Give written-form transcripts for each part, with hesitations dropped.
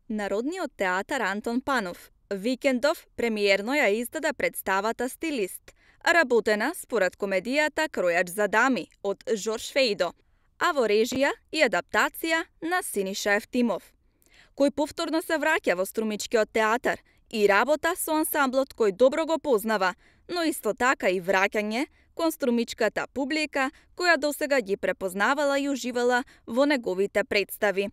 Народниот театар Антон Панов викендов премиерно ја издаде представата Стилист, работена според комедијата Кројач за дами од Жорж Фејдо, а во режија и адаптација на Синиша Евтимов, кој повторно се враќа во Струмичкиот театар и работа со ансамблот кој добро го познава, но исто така и враќање кон струмичката публика која досега ги препознавала и уживала во неговите представи.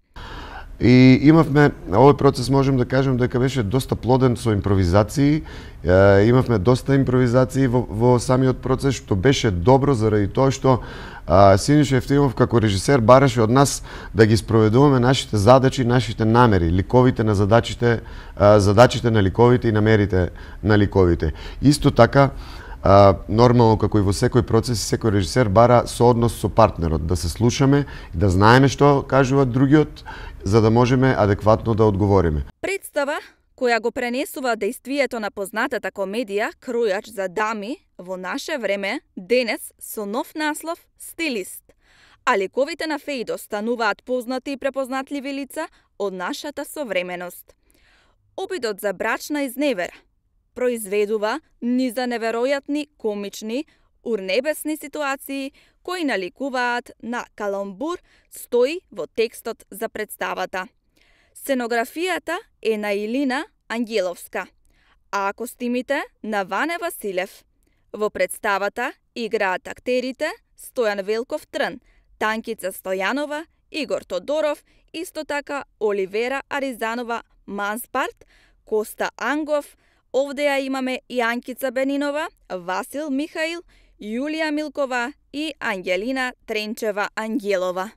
И имавме, овој процес можем да кажем дека беше доста плоден со импровизации, имавме доста импровизации во самиот процес, што беше добро заради тоа што Синиша Евтимов како режисер бараше од нас да ги спроведуваме нашите задачи, нашите намери, ликовите на задачите, задачите на ликовите и намерите на ликовите. Исто така, нормално како и во секој процес, секој режисер бара сооднос со партнерот, да се слушаме и да знаеме што кажува другиот, за да можеме адекватно да одговориме. Представа која го пренесува дејствието на познатата комедија Кројач за дами во наше време, денес со нов наслов Стилист. А ликовите на Фејдо стануваат познати и препознатливи лица од нашата современост. Обидот за брачна изневера произведува низа неверојатни, комични, урнебесни ситуации кои наликуваат на каламбур стои во текстот за представата. Сценографијата е на Илина Ангеловска, а костимите на Ване Василев. Во представата играат актерите Стојан Велков Трн, Танкица Стојанова, Игор Тодоров, исто така Оливера Аризанова Манспарт, Коста Ангов, овде ја имаме и Анкица Бенинова, Васил Михаил, Јулија Милкова и Ангелина Тренчева Ангелова.